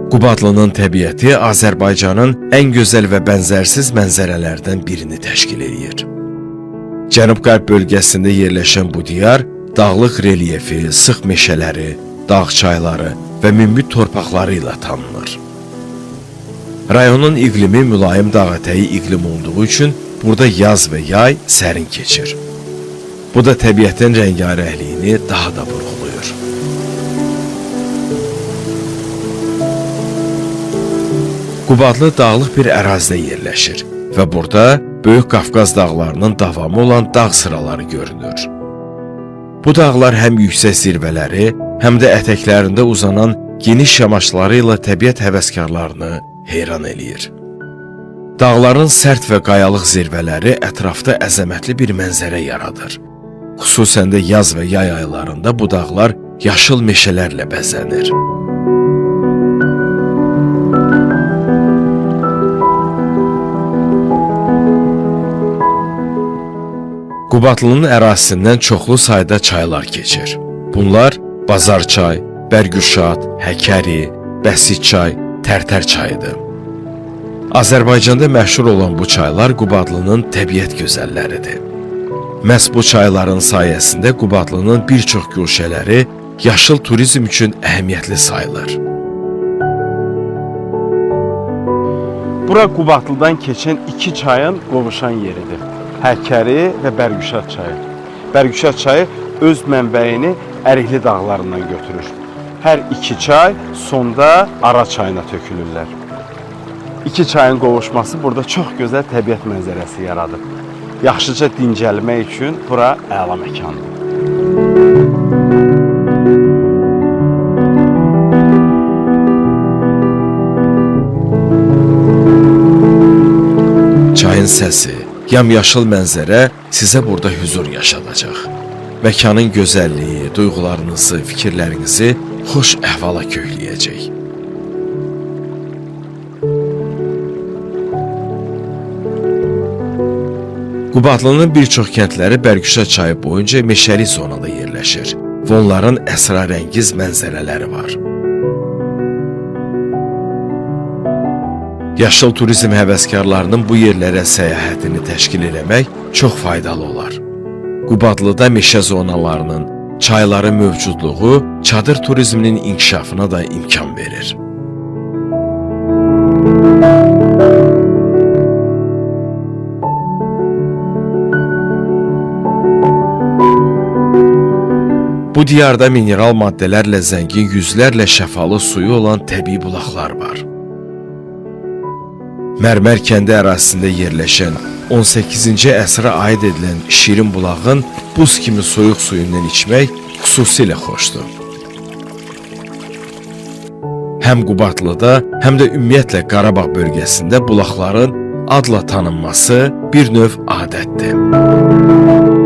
Qubadlının təbiəti Azərbaycanın ən gözəl və bənzərsiz mənzərələrdən birini təşkil eləyir. Cənub-qərb bölgəsində yerləşən bu diyar dağlıq relyefi, sıx meşələri, dağ çayları və münbit torpaqları ilə tanınır. Rayonun iqlimi mülayim dağətəyi iqlim olduğu üçün burada yaz və yay sərin keçir. Bu da təbiətin rəngarəngliyini daha da vurğulayır. Qubadlı dağlıq bir ərazidə yerləşir və burada Böyük Qafqaz dağlarının davamı olan dağ sıraları görünür. Bu dağlar həm yüksək zirvələri, həm də ətəklərində uzanan geniş yamaçları ilə təbiət həvəskarlarını heyran eləyir. Dağların sərt və qayalıq zirvələri ətrafda əzəmətli bir mənzərə yaradır. Xüsusən də yaz və yay aylarında bu dağlar yaşıl meşələrlə bəzənir. Qubadlının ərazisindən çoxlu sayda çaylar keçir. Bunlar Bazarçay, Bərgüşad, Həkəri, Bəsitçay, Tərtər çayıdır. Azərbaycanda məşhur olan bu çaylar Qubadlının təbiət gözəlləridir. Məhz bu çayların sayəsində Qubadlının bir çox guşələri yaşıl turizm üçün əhəmiyyətli sayılır. Bura Qubadlıdan keçən iki çayın qovuşan yeridir. Həkəri və Bərgüşad çayı. Bərgüşad çayı öz mənbəyini Ərikli dağlarından götürür. Hər iki çay sonda Ara çayına tökülürlər. İki çayın qovuşması burada çox gözəl təbiət mənzərəsi yaradıb. Yaxşıca dincəlmək üçün bura əla məkandır. Çayın səsi, yamyaşıl mənzərə sizə burada hüzur yaşadacaq. Məkanın gözəlliyi, duyğularınızı, fikirlərinizi xoş əhvala kökləyəcək. Qubadlının bir çox kəndləri Bərgüşad çayı boyunca meşəlik zonada yerləşir və onların əsrarəngiz mənzərələri var. Yaşıl turizm həvəskarlarının bu yerlərə səyahətini təşkil eləmək çox faydalı olar. Qubadlıda meşə zonalarının, çayların mövcudluğu çadır turizminin inkişafına da imkan verir. Bu diyarda mineral maddələrlə zəngin yüzlərlə şəfalı suyu olan təbii bulaqlar var. Mərmər kəndi ərazisində yerləşən 18-ci əsrə aid edilən şirin bulağın buz kimi soyuq suyundan içmək xüsusilə xoşdur. Həm Qubadlıda, həm də ümumiyyətlə Qarabağ bölgəsində bulaqların adla tanınması bir növ adətdir.